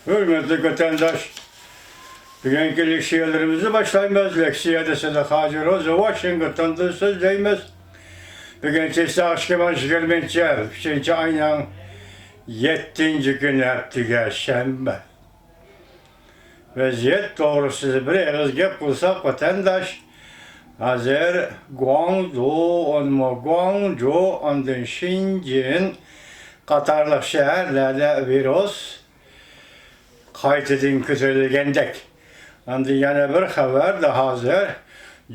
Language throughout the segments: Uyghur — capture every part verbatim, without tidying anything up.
ھۆرمەتلىك ۋەتەنداش، بۈگۈنكى لېكسىيەلىرىمىزنى باشلايمىز. لېكسىيەدە سىدىق ھاجى روزى ۋاشىنگتوندىن سۆزلەيمىز. بۈگۈن چېسلاق ئىككى مىڭ يىگىرمىنچى يىل ئۈچىنچى ئاينىڭ يەتتىنچى كۈنى، ھەپتىگە شەنبە. ۋەزىيەت توغرىسىدا بىر ئېغىز گەپ قىلساق، ۋەتەنداش، ھازىر گۇاڭدۇ، ئاندىن گۇاڭجۇ، ئاندىن شېنجېن قاتارلىق شەھەرلەردە ۋىرۇس قايتىدىن كۆتۈرۈلگەندەك. ئەمدى يەنە بىر خەۋەردە، ھازىر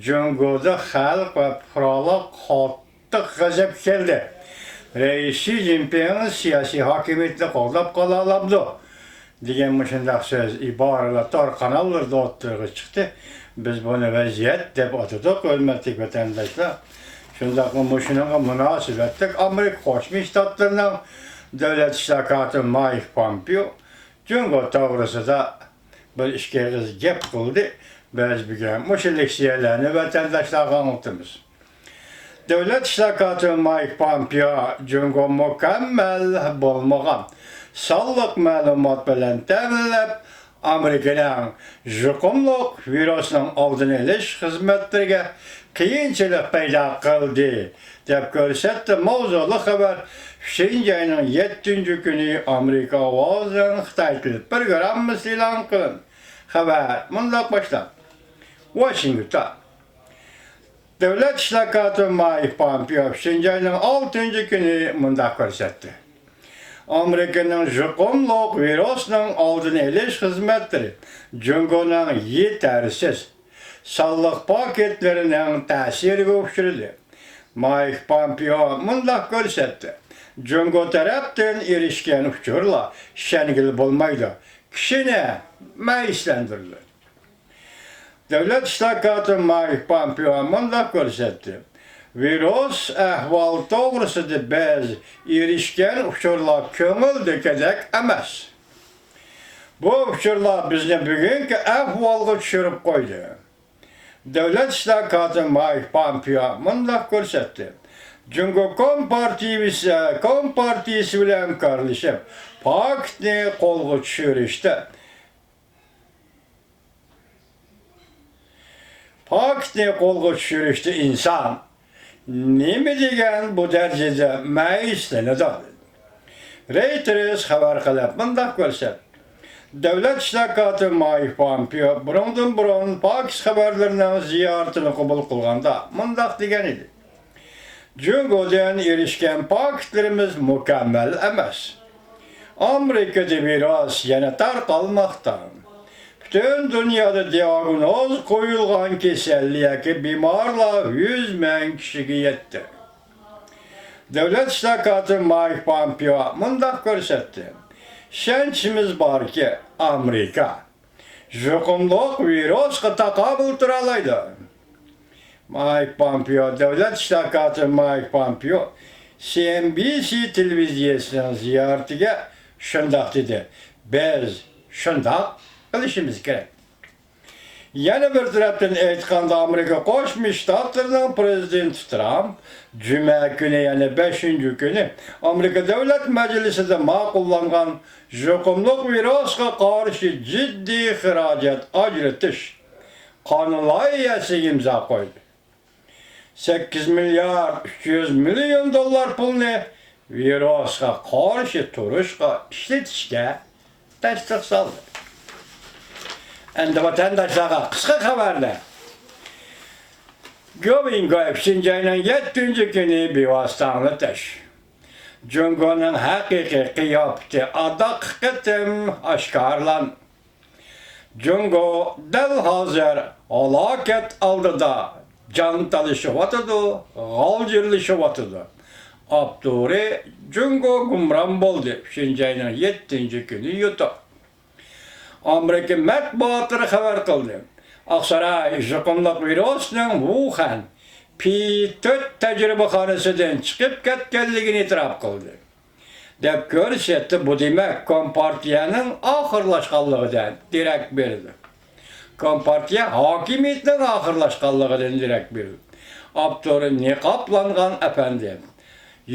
جۇڭگودا خەلق ۋە پۇقرالار قاتتىق غەزەپكە كەلدى. رەئىس شى جىنپىڭ سىياسىي ھاكىمىيەتنى قوغداپ قالالامدۇ؟ دېگەن مۇشۇنداق سۆز، ئىبارىلەر تور قاناللىرىدا ئوتتۇرىغا چىقتى. بىز بۇنى ۋەزىيەت دەپ ئاتىدۇق، ھۆرمەتلىك ۋەتەنداشلار. شۇنداقلا مۇشۇنىڭغا مۇناسىۋەتلىك ئامېرىكا قوشما شتاتلىرىنىڭ دۆلەت ئىشلار كاتىپى مايك پومپېئو جۇڭگو توغرىسىدا بىر ئىككى ئېغىز گەپ قىلدى. بىز بۈگۈن مۇشۇ لېكسىيەلەرنى ۋەتەنداشلارغا ئاڭلىتىمىز. دۆلەت ئىشلار كاتىپى مايك پومپېئو جۇڭگو مۇكەممەل بولمىغان سانلىق مەلۇمات بىلەن تەمىنلەپ، ئامېرىكىنىڭ يۇقۇملۇق ۋىرۇسنىڭ ئالدىنى ئېلىش خىزمەتلىرىگە قىيىنچىلىق پەيدا قىلدى، دەپ كۆرسەتتى. ماۋزۇلۇق خەۋەر ئۈچىنچى ئاينىڭ يەتتىنچى كۈنى ئامېرىكا ئاۋازىدىن خىتاي تىلى پروگراممىسى ئېلان قىلىندى. خەۋەر مۇنداق باشلاندى. ۋاشىنگتون. دۆلەت ئىشلار كاتىپى مايك پومپېئو ئۈچىنچى ئاينىڭ ئالتىنچى كۈنى مۇنداق كۆرسەتتى. ئامېرىكىنىڭ يۇقۇملۇق ۋىرۇسنىڭ ئالدىنى ئېلىش خىزمەتلىرى جۇڭگونىڭ يېتەرسىز سانلىق پاكېتلىرىنىڭ تەسىرىگە ئۇچرىدى. مايك پومپېئو مۇنداق كۆرسەتتى، جۇڭگو تەرەپتىن ئېرىشكەن ئۇچۇرلار ئىشەنگىلى بولمايدۇ، كىشىنى مەيۈسلەندۈرىدۇ. دۆلەت ئىشلار كاتىپى مايك پومپېئو مۇنداق كۆرسەتتى، ۋىرۇس ئەھۋالى توغرىسىدا بىز ئېرىشكەن ئۇچۇرلار كۆڭۈلدىكىدەك ئەمەس. بۇ ئۇچۇرلار بىزنى بۈگۈنكى ئەھۋالغا چۈشۈرۈپ قويدى. دۆلەت ئىشلار كاتىپى مايك پومپېئو مۇنداق كۆرسەتتى، جۇڭگو كومپارتىيىسى، كومپارتىيىسى بىلەن ھەمكارلىشىپ، پاكىتنى قولغا چۈشۈرۈشتە، پاكىتنى قولغا چۈشۈرۈشتە ئىنسان نېمە دېگەن بۇ دەرىجىدە مەيۈسلىنىدۇ؟ رېيتېرس خەۋەر قىلىپ مۇنداق كۆرسەتتى، دۆلەت ئىشلار كاتىپى مايك پومپېئو بۇرۇندىن بۇرۇن پاكىس خەۋەرلىرىنىڭ زىيارىتىنى قوبۇل قىلغاندا مۇنداق دېگەن ئىدى، جۇڭگودىن ئېرىشكەن پاكىتلىرىمىز مۇكەممەل ئەمەس. ئامېرىكىدا ۋىرۇس يەنە تارقالماقتا. پۈتۈن دۇنيادا دىئاگنوز قويۇلغان كېسەللىك ياكى بىمارلار يۈز مىڭ كىشىگە يەتتى. دۆلەت ئىشلار كاتىپى مايك پومپېئو مۇنداق كۆرسەتتى، ئىشەنچىمىز باركى، ئامېرىكا يۇقۇملۇق ۋىرۇسقا تاقابىل تۇرالايدۇ. مايك پومپېئو، دۆلەت ئىشلار كاتىپى مايك پومپېئو سى ئېن بى سى تېلېۋىزىيەسىنىڭ زىيارىتىگە شۇنداق دېدى، بىز شۇنداق قىلىشىمىز كېرەك. يەنە بىر تەرەپتىن ئېيتقاندا، ئامېرىكا قوشما شتاتلىرىنىڭ پىرېزىدېنتى ترامپ جۈمە كۈنى، يەنى بەشىنچى كۈنى ئامېرىكا دۆلەت مەجلىسىدە ماقۇللانغان يۇقۇملۇق ۋىرۇسقا قارشى جىددىي خىراجەت ئاجرىتىش قانۇن لايىھەسىگە ئىمزا قويدى. سەككىز مىليارد ئۈچ يۈز مىليون دوللار پۇلنى ۋىرۇسقا قارشى تۇرۇشقا ئىشلىتىشكە تەستىق سالدى. ئەمدى ۋەتەنداشلارغا قىسقا خەۋەرلەر. گوۋېنگوي ئۈچىنچى ئاينىڭ يەتتىنچى كۈنى بىۋاسىتە ئاڭلىتىش. جۇڭگونىڭ ھەقىقىي قىياپىتى ئاداققى قېتىم ئاشكارىلاندى. جۇڭگو دەل ھازىر ھالاكەت ئالدىدا جان تالىشىۋاتىدۇ، غالجىرلىشىۋاتىدۇ. ئاپتورى جۇڭگو گۇمران بولدى، ئۈچىنچى ئاينىڭ يەتتىنچى كۈنى يۇتۇپ. ئامېرىكا مەتبۇئاتلىرى خەۋەر قىلدى، ئاقساراي يۇقۇملۇق ۋىرۇسنىڭ ۋۇخەن پى تۆت تەجرىبىخانىسىدىن چىقىپ كەتكەنلىكىنى ئېتىراپ قىلدى. دەپ كۆرسەتتى. بۇ دېمەك، كومپارتىيەنىڭ ئاخىرلاشقانلىقىدىن دېرەك بېرىدۇ. كومپارتىيە ھاكىمىيىتىنىڭ ئاخىرلاشقانلىقىدىن دېرەك بېرىدۇ. ئاپتورى نىقابلانغان ئەپەندى.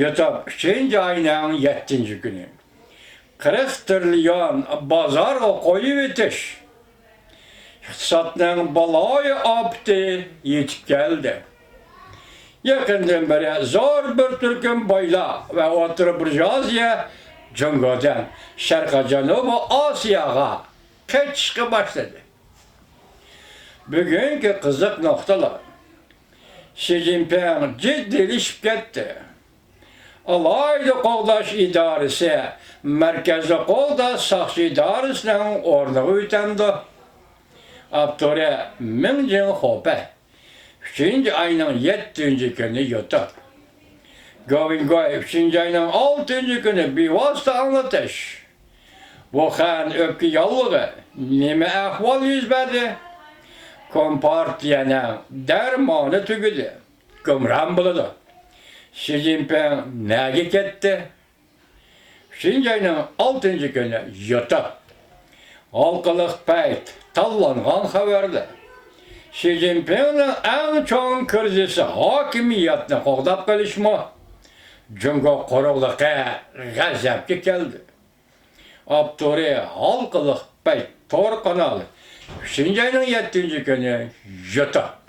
يۇتۇپ، ئۈچىنچى ئاينىڭ يەتتىنچى كۈنى. قىرىق تىرىليون بازارغا قويۇۋېتىش. ئىقتىسادنىڭ بالايىئاپىتى يېتىپ كەلدى. يېقىندىن بېرى زور بىر تۈركۈم بايلار ۋە ئوتتۇرا بۇرژۇئازىيە جۇڭگودىن شەرقىي جەنۇبىي ئاسىياغا قېچىشقا باشلىدى. بۈگۈنكى قىزىق نۇقتىلار. شى جىنپىڭ جىددىيلىشىپ كەتتى. ئالاھىدە قوغداش ئىدارىسى مەركەزنى قوغداش ساقچى ئىدارىسىنىڭ ئورنىغا ئۆتەمدۇ؟ ئاپتورى مىڭجىڭ خوپەي. ئۈچىنچى ئاينىڭ يەتتىنچى كۈنى يۇتۇپ. گوۋىنگوي ئۈچىنچى ئاينىڭ ئالتىنچى كۈنى بىۋاسىتە ئاڭلىتىش. ۋۇخەن ئۆپكە ياللۇغى. نېمە ئەھۋال يۈز بەردى؟ كومپارتىيەنىڭ دەرمانى تۈگىدى. گۇمران بولىدۇ. شى جىنپىڭ نەگە كەتتى؟ ئۈچىنچى ئاينىڭ ئالتىنچى كۈنى يۇتۇپ. ھالقىلىق پەيت، تاللانغان خەۋەرلەر. شى جىنپىڭنىڭ ئەڭ چوڭ كىرىزىسى ھاكىمىيەتنى قوغداپ قېلىشمۇ؟ جۇڭگو قۇرۇقلۇقى غەزەپكە كەلدى. ئاپتورى ھالقىلىق پەيت تور قانالى. ئۈچىنچى ئاينىڭ يەتتىنچى كۈنى يۇتۇپ.